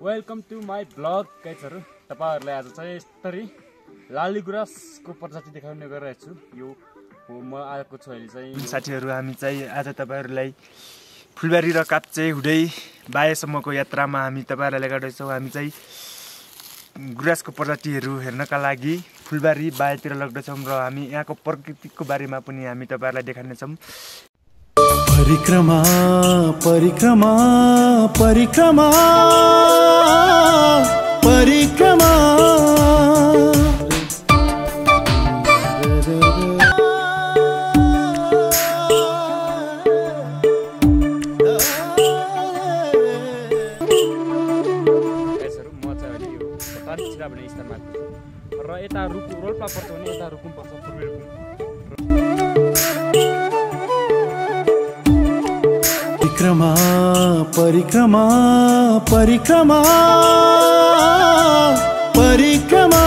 Welcome to my blog गाइजहरु। तपाईहरुलाई आज चाहिँ यसरी लाली गुराँसको प्रजाति देखाउने गरिरहेको छु। यो हो म आएको छु अहिले चाहिँ। साथीहरु हामी चाहिँ आज तपाईहरुलाई फुलबारी र काप्चे हुँदै बायसम्मको यात्रामा हामी तपाईहरुलाई लगाउँदै छौं। हामी चाहिँ गुराँसको प्रजातिहरु हेर्नका लागि फुलबारी बायतिर लग्दै छौं र हामी यहाँको प्रकृतिको बारेमा पनि हामी तपाईहरुलाई देखाउने छौं। परिक्रमा परिक्रमा परिक्रमा परिक्रमा भन्ने स्थानमा र यता रोल्पा पर्छ भने यता रुकुम पर्छ पूर्वी रुकुम। परिक्रमा परिक्रमा परिक्रमा परिक्रमा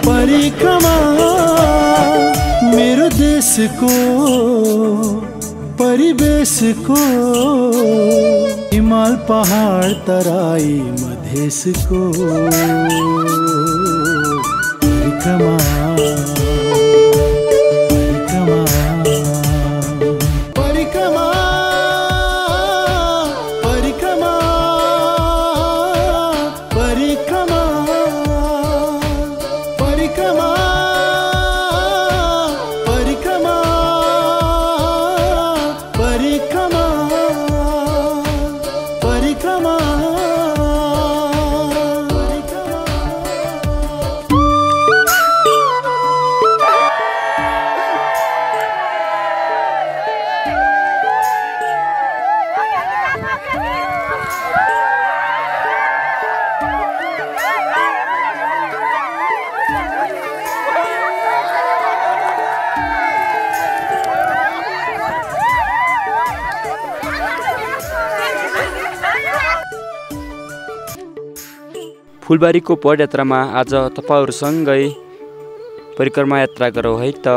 परिक्रमा मेरो देशको परिवेशको हिमाल पहाड तराई मधेसको परिक्रमा फुलबारीको पदयात्रामा आज तपाईहरुसँगै परिक्रमा यात्रा गरौँ है त।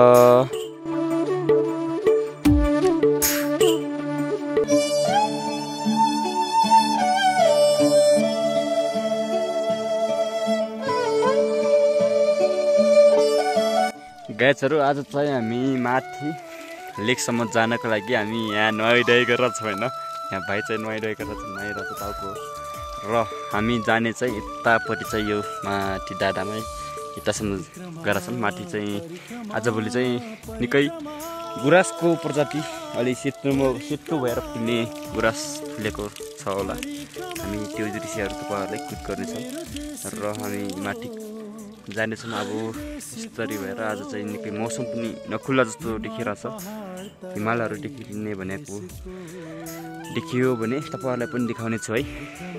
गाइजहरु आज चाहिँ हामी माथि लेकसम्म जानको लागि हामी यहाँ नुहाइरहेको छौँ हैन। यहाँ भाइ चाहिँ नुहाइरहेको छ, नुहाइरहेको टाउको र हामी जाने चाहिँ यतापट्टि चाहिँ यो माथि डाँडामै यतासम्म गएर छौँ। माथि चाहिँ आजभोलि चाहिँ निकै गुराँसको प्रजाति अलि सेतो भएर फुल्ने गुराँस फुलेको छ होला। हामी त्यो दृश्यहरू तपाईहरुलाई क्लिक गर्नेछौँ र हामी माथि जानेछौँ। अब यस्तरी भएर आज चाहिँ निकै मौसम पनि नखुल्ला जस्तो देखिरहेछ। हिमालहरू देखिने भनेको देखियो भने तपाईहरुलाई पनि देखाउने छु है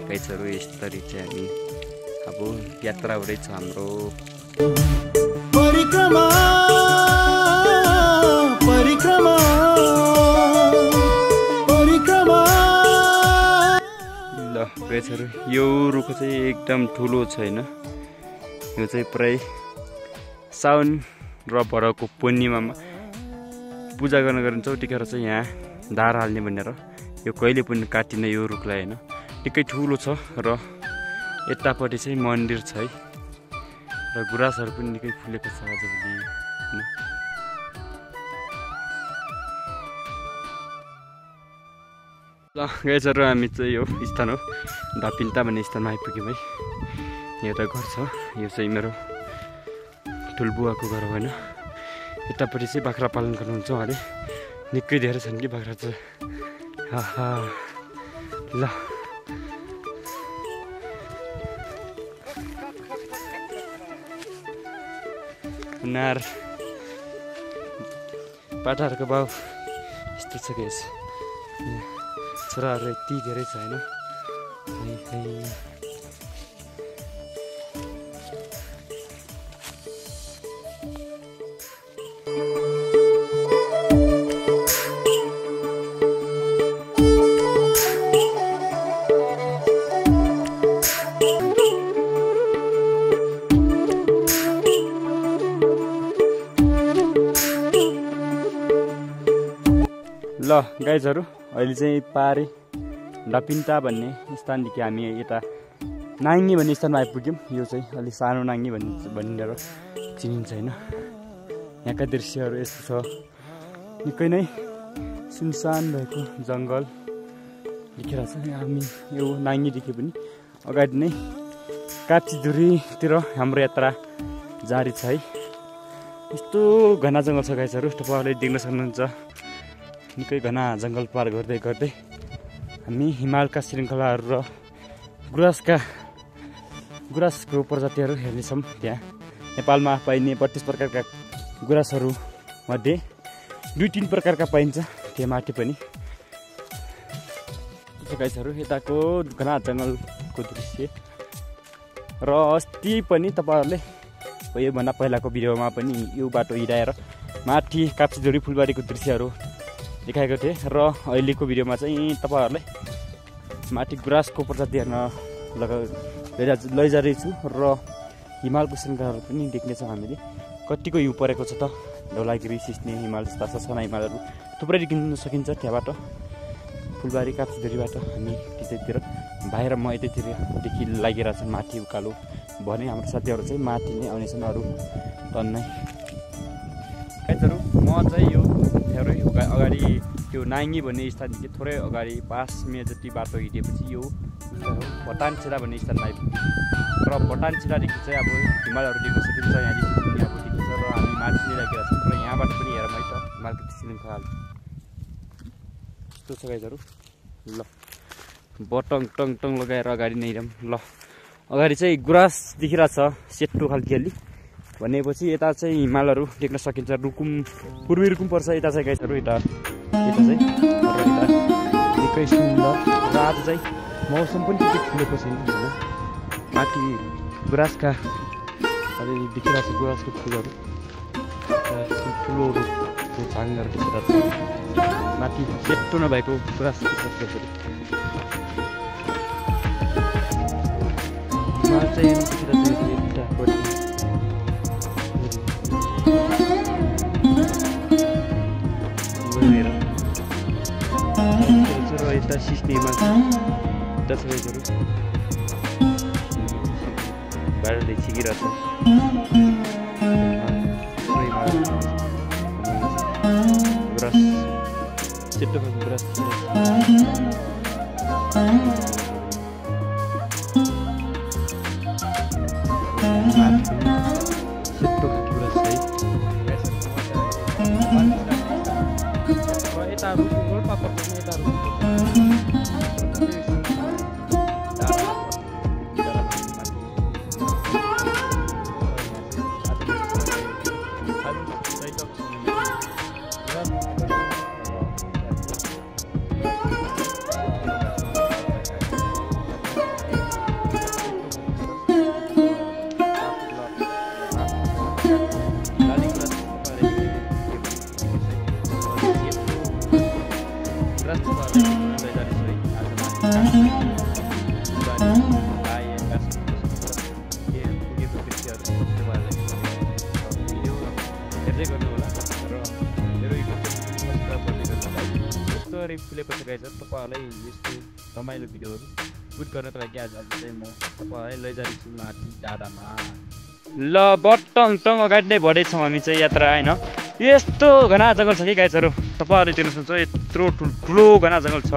गाइजहरु। यस्तरी चाहिँ हामी अब यात्रा हुँदैछ हाम्रो। परिक्रमा परिक्रमा परिक्रमा। ल गाइजहरु यो रुख चाहिँ एकदम ठुलो छैन। यो चाहिँ प्राय साउन र भदौको पूर्णिमामा पूजा गर्न गरिन्छ। त्यतिखेर चाहिँ यहाँ धार हाल्ने भनेर यो कहिले पनि काटिने यो रुखलाई हैन। निकै ठुलो छ र यतापट्टि चाहिँ मन्दिर छ है र गुराँसहरू पनि निकै फुलेको छ आजभोलि हैन। ल गाइजहरु हामी चाहिँ यो स्थान हो ढापिन्ता भन्ने स्थानमा आइपुग्यौँ है। एउटा घर छ, यो चाहिँ मेरो ठुलबुवाको घर हो हैन। यतापट्टि चाहिँ बाख्रा पालन गर्नुहुन्छ उहाँले। निकै धेरै छन् कि बाख्रा चाहिँ। ल नार पाठाहरूको भाउ यस्तो छ कि छोराहरू यति धेरै छ हैन। ल गाइजहरु अहिले चाहिँ पारी डपिन्टा भन्ने स्थानदेखि हामी यता नाङ्गी भन्ने स्थानमा आइपुग्यौँ। यो चाहिँ अलिक सानो नाङ्गी भनेर चिनिन्छ होइन। यहाँका दृश्यहरू यस्तो छ, निकै नै सुनसान भएको जङ्गल देखिरहेको छ। हामी यो नाङ्गीदेखि पनि अगाडि नै काप्चीधुरीतिर हाम्रो यात्रा जारी छ है। यस्तो घना जङ्गल छ गाइसहरू, तपाईँहरूले देख्न सक्नुहुन्छ। निकै घना जङ्गल पार गर्दै गर्दै हामी हिमालका श्रृङ्खलाहरू र गुराँसको प्रजातिहरू हेर्नेछौँ। त्यहाँ नेपालमा पाइने 32 प्रकारका गुराँसहरू मध्ये 2-3 प्रकारका पाइन्छ त्यो माथि पनि। गाइसहरू यताको घना जङ्गलको दृश्य र अस्ति पनि तपाईँहरूले योभन्दा पहिलाको भिडियोमा पनि यो बाटो हिँडाएर माथि काप्चीधुरी फुलबारीको दृश्यहरू देखाएको थिएँ र अहिलेको भिडियोमा चाहिँ तपाईँहरूलाई माथि गुराँसको प्रजाति हेर्न लैजाँदैछु र हिमालको श्रृङ्खलाहरू पनि देख्नेछौँ हामीले। कतिको हिउँ परेको छ त, धौलागिरी, सिस्ने हिमाल जस्ता ससाना हिमालहरू थुप्रै देखिन सकिन्छ त्यहाँबाट। फुलबारी काप्चीधुरीबाट हामी त्यतैतिर भाइ र म यतैतिरदेखि लागिरहेको छ माथि उकालो भने हाम्रो साथीहरू चाहिँ माथि नै आउनेछन्, अरू टन्नै। गाइजहरू म चाहिँ यो थोरै अगाडि त्यो नाङ्गी भन्ने स्थानदेखि थोरै अगाडि 5 मिनट जति बाटो हिँडेपछि यो भटान छिरा भन्ने स्थानमा आइपुग्यो र भटान छिरादेखि चाहिँ अब हिमालहरू देख्न सकिन्छ। यहाँदेखि पनि अब देखिन्छ र हामी माथि नै लागिरहेको छौँ र यहाँबाट पनि हेरौँ है त हिमालको श्रृङ्खला यस्तो छ गाइजहरू। ल बटङ टङ टङ लगाएर अगाडि नै हिँडौँ। ल अगाडि चाहिँ गुराँस देखिरहेको छ सेतो खालको अलि भनेपछि यता चाहिँ हिमालहरू देख्न सकिन्छ। रुकुम पूर्वी रुकुम पर्छ यता चाहिँ गाइसहरू, यता चाहिँ र यता निकै सुन्दर र आज चाहिँ मौसम पनि त्यति खुलेको छैन होइन। माथि गुराँसका अलि देखिरहेको छ गुराँसको फुलहरू, ठुलो रुखको झाङहरू देखिरहेको छ। माथि सेतो नभएको गुराँस देखिरहेको छ। हिमाल चाहिँ यता सिस्ने हिमाल यता सबैहरू बाटोले छिकिरहेछ। गुराँस सेतो खालको गुराँस सेतो खालको गुराँस है। यता रोडमा पर्छ यता फुलेपछि गाइस तपाईँहरूलाई यस्तो रमाइलो भिडियोहरू सुट गर्नको लागि आज चाहिँ म तपाईँहरूलाई लैजान्छु माथि डाँडामा। ल बटङ टङ अगाडि नै बढेछौँ हामी चाहिँ यात्रा होइन। यस्तो घना जङ्गल छ कि गाइसहरू, तपाईँहरूले देख्न सक्नुहुन्छ यत्रो ठुलो घना जङ्गल छ।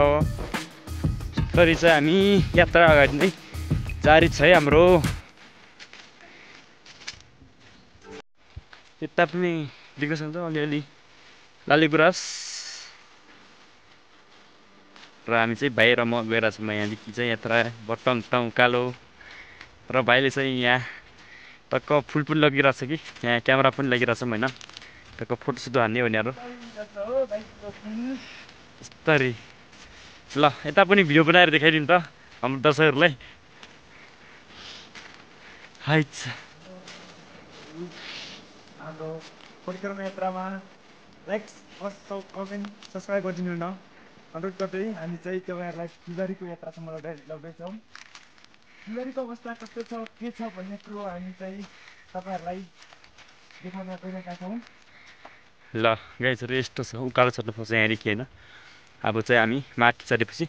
तरी चाहिँ हामी यात्रा अगाडि नै जारी छ है हाम्रो। यता पनि देख्न सक्नुहुन्छ अलिअलि लालीगुराँस र हामी चाहिँ भाइ र म गएर छौँ यहाँदेखि चाहिँ यात्रा बटङ टङ कालो र भाइले चाहिँ यहाँ टक्क फुल पनि लगिरहेछ कि यहाँ क्यामेरा पनि लगिरहेछौँ होइन। टक्क फोटोसोटो हान्ने भनेर यस्तरी। ल यता पनि भिडियो बनाएर देखाइदिउँ त हाम्रो दर्शकहरूलाई। हाइट हाम्रो परिक्रमा यात्रामा लाइक कमेन्ट सब्सक्राइब गरिदिनु न अनुरोध गर्दै हामी चाहिँ तपाईँहरूलाई फुलबारीको यात्रासम्म लग्दैछौँ। फुलबारीको अवस्था कस्तो छ के छ भन्ने कुरो हामी चाहिँ तपाईँहरूलाई देखाउन गइरहेका छौँ। ल गाइजहरू यस्तो छ उकालो चढ्नु पर्छ यहाँदेखि होइन। अब चाहिँ हामी माथि चढेपछि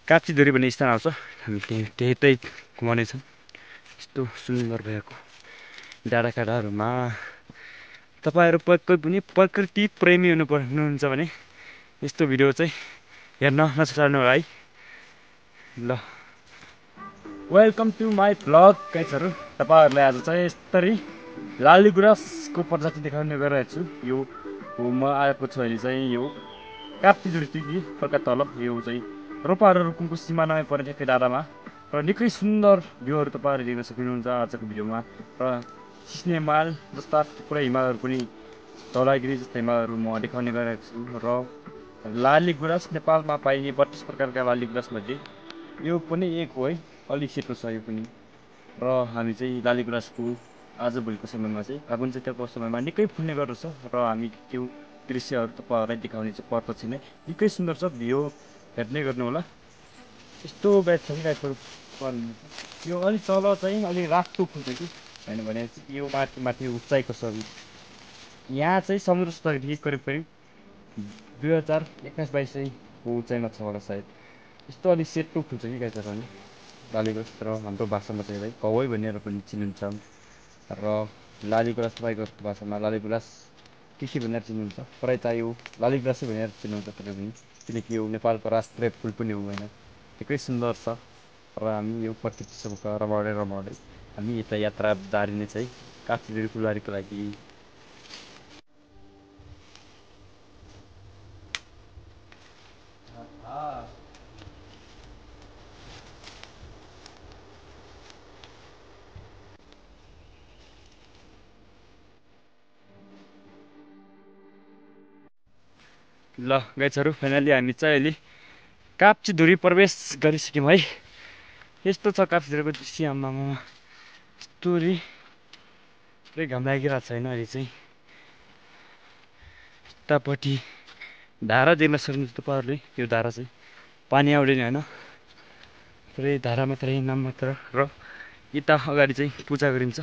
काप्चीधुरी भन्ने स्थान आउँछ। हामी त्यही घुमाउनेछौँ। यस्तो सुन्दर भएको डाँडाकाँडाहरूमा तपाईँहरू पक्कै पनि प्रकृति प्रेमी हुनुहुन्छ भने यस्तो भिडियो चाहिँ हेर्न नछाड्नु होला है। ल वेलकम टु माई भ्लग गाइजहरू। तपाईँहरूलाई आज चाहिँ यसरी लालीगुराँसको प्रजाति देखाउने गरिरहेको छु। यो म आएको छु अहिले चाहिँ यो काप्चीधुरी टी कलका तल यो चाहिँ रोपा र रुकुमको सिमानामा पर्ने ठ्याक्कै डाँडामा र निकै सुन्दर भ्यूहरू तपाईँहरूले देख्न सक्नुहुन्छ आजको भिडियोमा। र सिस्ने हिमाल जस्ता पुरै हिमालहरू पनि धौलागिरी जस्ता हिमालहरू म देखाउने गरिरहेको छु। र लालीगुराँस नेपालमा पाइने 32 प्रकारका लालीगुराँसमध्ये यो पनि एक हो है। अलिक सेतो छ यो पनि। र हामी चाहिँ लालीगुराँसको आजभोलिको समयमा चाहिँ फागुन चैत्रको समयमा निकै फुल्ने गर्दछ र हामी त्यो दृश्यहरू तपाईँहरूलाई देखाउने चाहिँ प्रत्यक्ष नै निकै सुन्दर छ। भ्यू हेर्ने गर्नु होला। यस्तो ब्याच छ कि गाईहरू यो अलिक तल चाहिँ अलिक रातो फुल्छ कि होइन भने यो माथि उचाइको छ। यहाँ चाहिँ समुद्र सतहदेखि करिब 2021-22 उचाइमा छ होला सायद। यस्तो अलिक सेतो फुल्छ कि गाईहरू अनि लालीगुराँस र हाम्रो भाषामा चाहिँ है कवै भनेर पनि चिनिन्छ। र लालीगुराँस तपाईँको भाषामा लालीगुराँस के भनेर चिन्नुहुन्छ? प्रायः त यो लालीगुराँसै भनेर चिन्नुहुन्छ तपाईँ पनि, किनकि यो नेपालको राष्ट्रिय फुल पनि हो होइन। निकै सुन्दर छ र हामी यो प्रकृतिसँग रमाउँदै हामी यता यात्रा जारी नै चाहिँ काप्चीधुरी फुलबारीको लागि। ल गाइजहरू फाइनली हामी चाहिँ अहिले काप्चीधुरी प्रवेश गरिसक्यौँ है। यस्तो छ काप्चीधुरीको दृश्य। आमामा यस्तो पुरै घाम लागिरहेको छ होइन। अहिले चाहिँ यतापट्टि धारा देख्न सक्नुहुन्छ तपाईँहरूले। यो धारा चाहिँ पानी आउँदैन होइन, पुरै धारा मात्रै नाम मात्र। र यता अगाडि चाहिँ पूजा गरिन्छ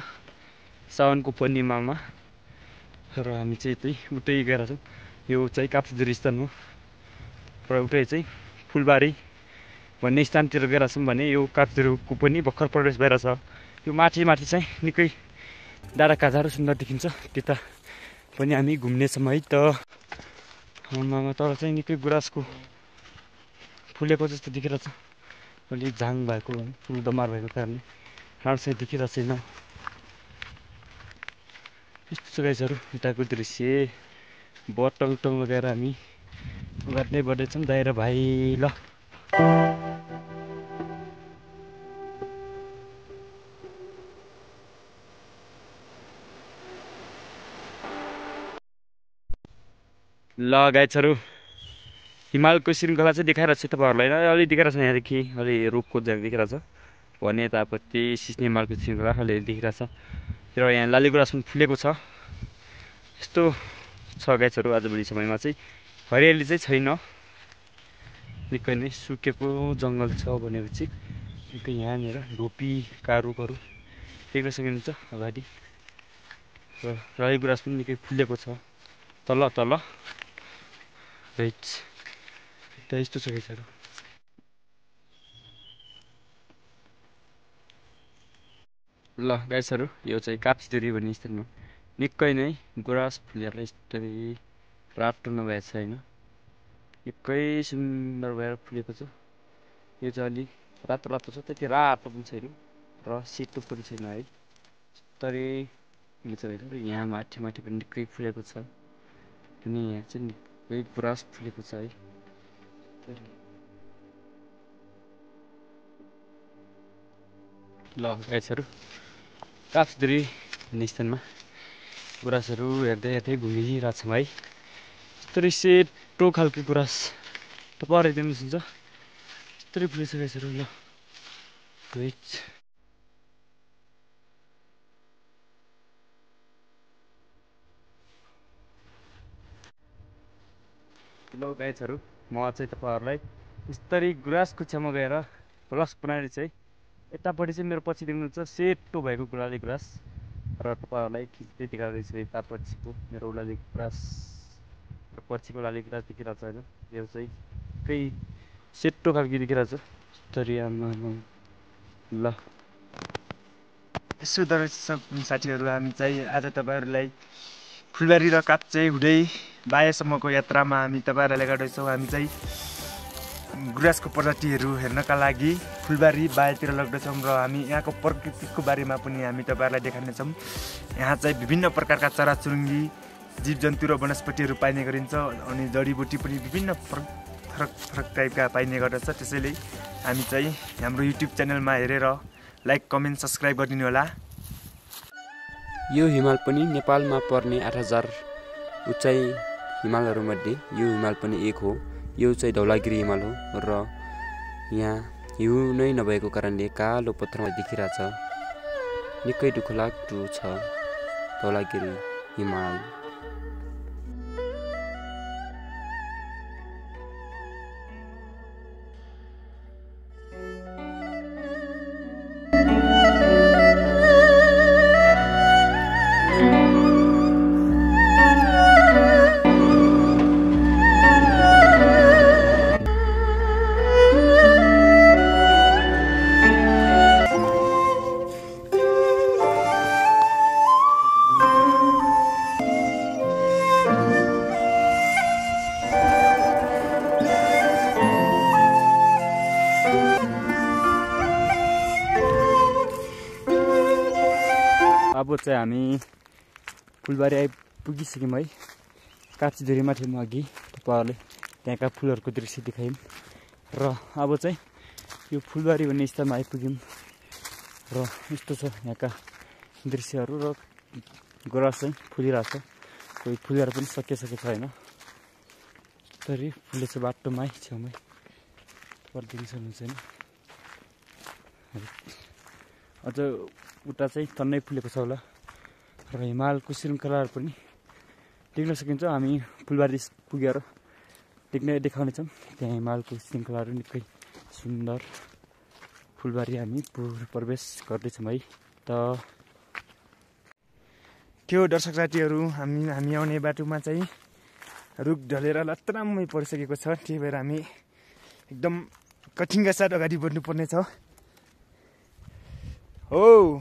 साउनको पूर्णिमामा। र हामी चाहिँ उतै गएर छौँ। यो चाहिँ काप्चीधुरी स्थान हो र उतै चाहिँ फुलबारी भन्ने स्थानतिर गएर छौँ भने यो काप्चीधुरीको पनि भर्खर प्रवेश भएर छ। यो माथि चाहिँ निकै डाँडाकाँडाहरू सुन्दर देखिन्छ। त्यता पनि हामी घुम्नेछौँ है त। तर चाहिँ निकै गुराँसको फुलेको जस्तो देखिरहेछ। अलिक झाङ भएको फुल दमार भएको कारणले राम्रोसँग देखिरहेको छैन। यस्तो छ गाइजहरू यताको दृश्य। बटङ लगाएर हामी गर्दै बढ्दैछौँ दाइरा भाइ। ल ल गाइजहरू हिमालको श्रृङ्खला चाहिँ देखाइरहेको छ तपाईँहरूलाई। अलि देखाइरहेको छ यहाँदेखि अलि रुखको झ्याङ देखिरहेको छ भने यतापट्टि सिस्ने हिमालको श्रृङ्खला अलि देखिरहेको छ। र यहाँ लालीगुराँस पनि फुलेको छ। यस्तो छ गाइजहरू आजभोलि समयमा चाहिँ हरियाली चाहिँ छैन, निकै नै सुकेको जङ्गल छ भनेपछि। निकै यहाँनिर ढोपीका रुखहरू देख्न सकिन्छ अगाडि। र लालीगुराँस पनि निकै फुलेको छ तल राइट। यस्तो छ गाइजहरू। ल गाइजहरू यो चाहिँ काप्चीधुरी भन्ने स्थान हो। निकै नै गुराँस फुलेर यस्तै रातो नभएको छ होइन, निकै सुन्दर भएर फुलेको छ। यो चाहिँ अलिक रातो छ, त्यति रातो पनि छैन र सेतो पनि छैन है। यस्तै हुन्छ होइन। यहाँ माथि पनि निकै फुलेको छ अनि यहाँ चाहिँ निकै गुराँस फुलेको छ है। ल गाइजहरू काप्चीधुरी भन्ने स्थानमा गुराँसहरू हेर्दै घुमिरहेको छौँ है। यस्तै सेतो खालको गुराँस तपाईँहरूले देख्नु सक्नुहुन्छ। यस्तै फुलेछ गाइजहरू। ल राइट। ल गाइजहरू म चाहिँ तपाईँहरूलाई यस्तरी गुराँसको छेउमा गएर ब्लग्स बनाएर चाहिँ यतापट्टि चाहिँ मेरो पछि देख्नुहुन्छ सेतो भएको लालीगुराँस र तपाईँहरूलाई खिच्दै देखाउँदैछु यतापट्टिको मेरो लालीगुराँस र पछिको लालीगुराँस देखिरहेको छ होइन। यो चाहिँ निकै सेतो खालको देखिरहेको छ तरियामा ल यसो दर्शक साथीहरू हामी चाहिँ आज तपाईँहरूलाई फुलबारी र काप्चे हुँदै बायासम्मको यात्रामा हामी तपाईँहरूलाई गर्दैछौँ। हामी चाहिँ गुराँसको प्रजातिहरू हेर्नका लागि फुलबारी बायातिर लग्दैछौँ र हामी यहाँको प्रकृतिको बारेमा पनि हामी तपाईँहरूलाई देखाउनेछौँ। यहाँ चाहिँ विभिन्न प्रकारका चराचुरुङ्गी जीवजन्तु र वनस्पतिहरू पाइने गरिन्छ अनि जडीबुटी पनि विभिन्न फरक फरक टाइपका पाइने गर्दछ। त्यसैले हामी चाहिँ हाम्रो युट्युब च्यानलमा हेरेर लाइक कमेन्ट सब्सक्राइब गरिदिनु होला। यो हिमाल पनि नेपालमा पर्ने 8000 उचाइ हिमालहरूमध्ये यो हिमाल पनि एक हो। यो चाहिँ धौलागिरी हिमाल हो र यहाँ हिउँ नै नभएको कारणले कालो पत्थरमा देखिरहेछ। निकै दुःखलाग्दो छ धौलागिरी हिमाल। अब चाहिँ हामी फुलबारी आइपुगिसक्यौँ है। काँचीझोरीमा थियौँ अघि, तपाईँहरूले त्यहाँका फुलहरूको दृश्य देखायौँ र अब चाहिँ यो फुलबारी भन्ने स्थानमा आइपुग्यौँ र यस्तो छ यहाँका दृश्यहरू र गुराँस चाहिँ फुलिरहेछ। कोही फुलेर पनि सकिसकेको छ होइन, तरी फुलेछ बाटोमै छेउमै पर्दैन छैन। अझ उता चाहिँ तन्नै फुलेको छ होला र हिमालको श्रृङ्खलाहरू पनि देख्न सकिन्छ। हामी फुलबारी पुगेर देखाउनेछौँ त्यहाँ हिमालको श्रृङ्खलाहरू निकै सुन्दर। फुलबारी हामी प्रवेश गर्दैछौँ है। त के हो दर्शक साथीहरू, हामी आउने बाटोमा चाहिँ रुख ढलेर लत्रामै परिसकेको छ। त्यही भएर हामी एकदम कठिनका साथ अगाडि बढ्नुपर्ने छ। हो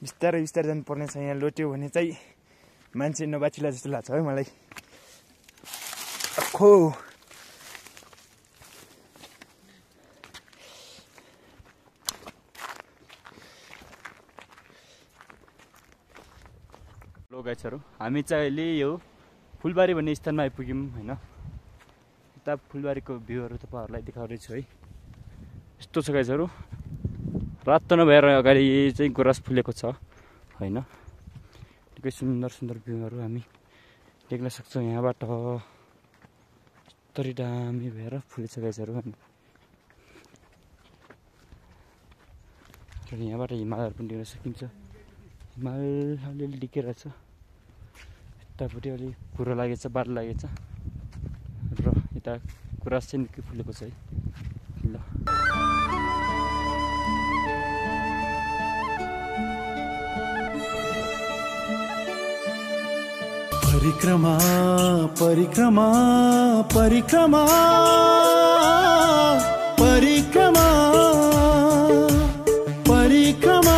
बिस्तारै बिस्तारै जानुपर्ने छ। यहाँ लोट्यो भने चाहिँ मान्छे नबाचिला जस्तो लाग्छ है मलाई। अखो लो गाइसहरू, हामी चाहिँ अहिले यो फुलबारी भन्ने स्थानमा आइपुग्यौँ होइन। यता फुलबारीको भ्यूहरू तपाईँहरूलाई देखाउँदैछु है। यस्तो छ गाइसहरू, रातो नभएर अगाडि चाहिँ गुराँस फुलेको छ होइन। निकै सुन्दर सुन्दर भ्यूहरू हामी देख्न सक्छौँ यहाँबाट। यस्तरी दामी भएर फुलेछ गाइसहरू होइन। यहाँबाट हिमालहरू पनि देख्न सकिन्छ। हिमाल अलिअलि देखिरहेछ, यतापट्टि अलिक कुरो लागेछ, बाटो लागेछ र यता गुराँस चाहिँ निकै फुलेको छ है। ल परिक्रमा परिक्रमा परिक्रमा परिक्रमा परिक्रमा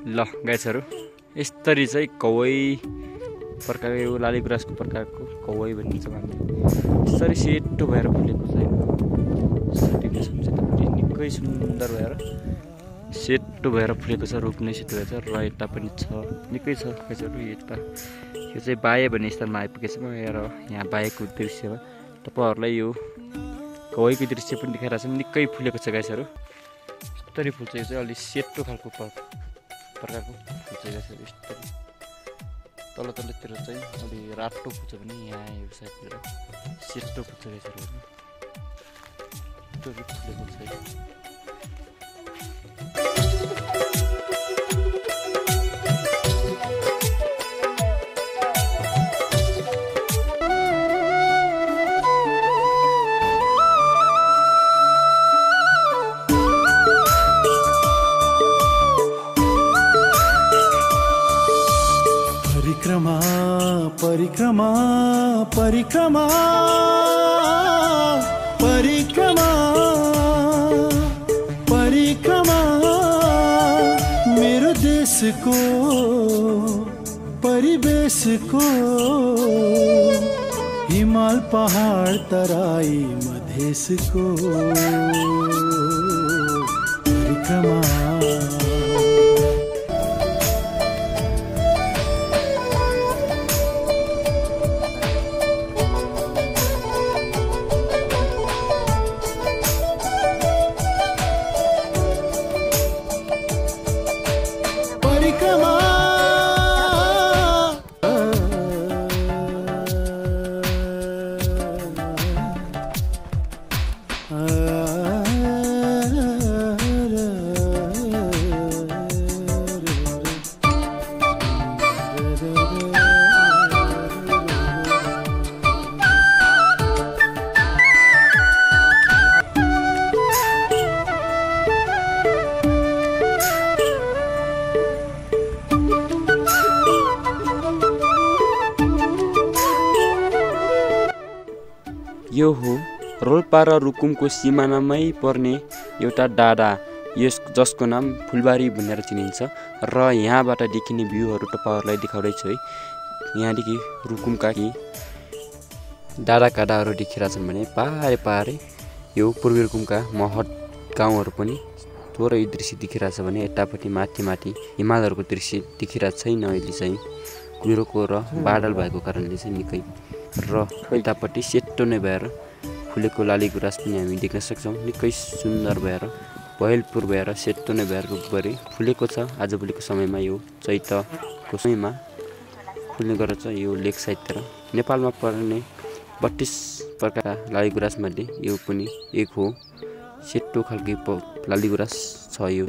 ल गाइसहरू, यसरी चाहिँ कवै प्रकारको यो लालीगुराँसको प्रकारको कौवाई भनिन्छौँ हामी। त्यसरी सेतो भएर फुलेको छ। निकै सुन्दर भएर सेतो भएर फुलेको छ। रुख नै सेतो भएछ र यता पनि छ निकै छ गाईसहरू। यता यो चाहिँ बाए भन्ने स्थानमा आइपुगेछ म र यहाँ बाएको दृश्यमा तपाईँहरूलाई यो कौवाईको दृश्य पनि देखाइरहेको छ। निकै फुलेको छ गाईसहरू। यस्तरी फुल्छ यो चाहिँ अलि सेतो खालको प्रकारको फुल्छ गाईसहरू। यस्तरी तल तलतिर चाहिँ अलि रातो फुल्छ भने यहाँ यो साइडतिर सेतो फुल्छ गाईसहरू। फुलेको छ। परिक्रमा परिक्रमा परिक्रमा परिक्रमा परिक्रमा मेरो देशको परिवेशको हिमाल पहाड तराई मधेसको परिक्रमा। यो हो रोल्पा र रुकुमको सिमानामै पर्ने एउटा डाँडा जसको नाम फुलबारी भनेर चिनिन्छ र यहाँबाट देखिने भ्यूहरू तपाईहरुलाई देखाउँदैछु है। यहाँदेखि रुकुमका डाँडाकाँडाहरू देखिरहेछन् भने पारे यो पूर्वी रुकुमका महत गाउँहरू पनि थोरै दृश्य देखिरहेछ भने यतापट्टि माथि हिमालहरूको दृश्य देखिरहेको छैन अहिले चाहिँ कुहिरोको र बादल भएको कारणले चाहिँ निकै र यतापट्टि सेतो नै भएर फुलेको लालीगुराँस पनि हामी देख्न सक्छौँ। निकै सुन्दर भएर भयलपुर भएर सेतो नै भएर रुखभरि फुलेको छ। आजभोलिको समयमा यो चैतको समयमा फुल्ने गर्छ। यो लेक साइडतिर नेपालमा पर्ने 32 प्रकारका लालीगुराँस मध्ये यो पनि एक हो। सेतो खालको लालीगुराँस छ यो।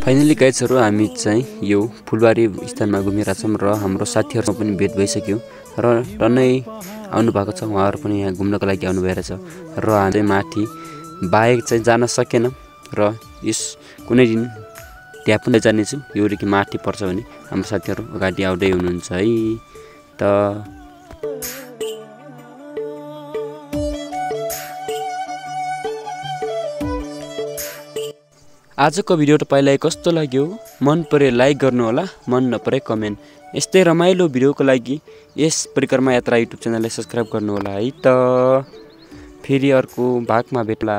फाइनली गाइजहरु हामी चाहिँ यो फुलबारी स्थानमा घुमिरहेछौँ र हाम्रो साथीहरुसँग पनि भेट भइसक्यो र टन्नै आउनु भएको छ। उहाँहरु पनि यहाँ घुम्नको लागि आउनु भइरहेछ र हामी माथि बाइक चाहिँ जान सकेन र यस कुनै दिन त्यहाँ पनि जानेछु। योदेखि माथि पर्छ भने हाम्रो साथीहरू अगाडि आउँदै हुनुहुन्छ है। त आजको भिडियो तपाईँलाई कस्तो लाग्यो? मन परे लाइक गर्नु होला, मन नपरे कमेन्ट। यस्तै रमाइलो भिडियोको लागि यस परिक्रमा यात्रा युट्युब च्यानललाई सब्स्क्राइब गर्नु होला है। त फेरि अर्को भागमा भेट्ला।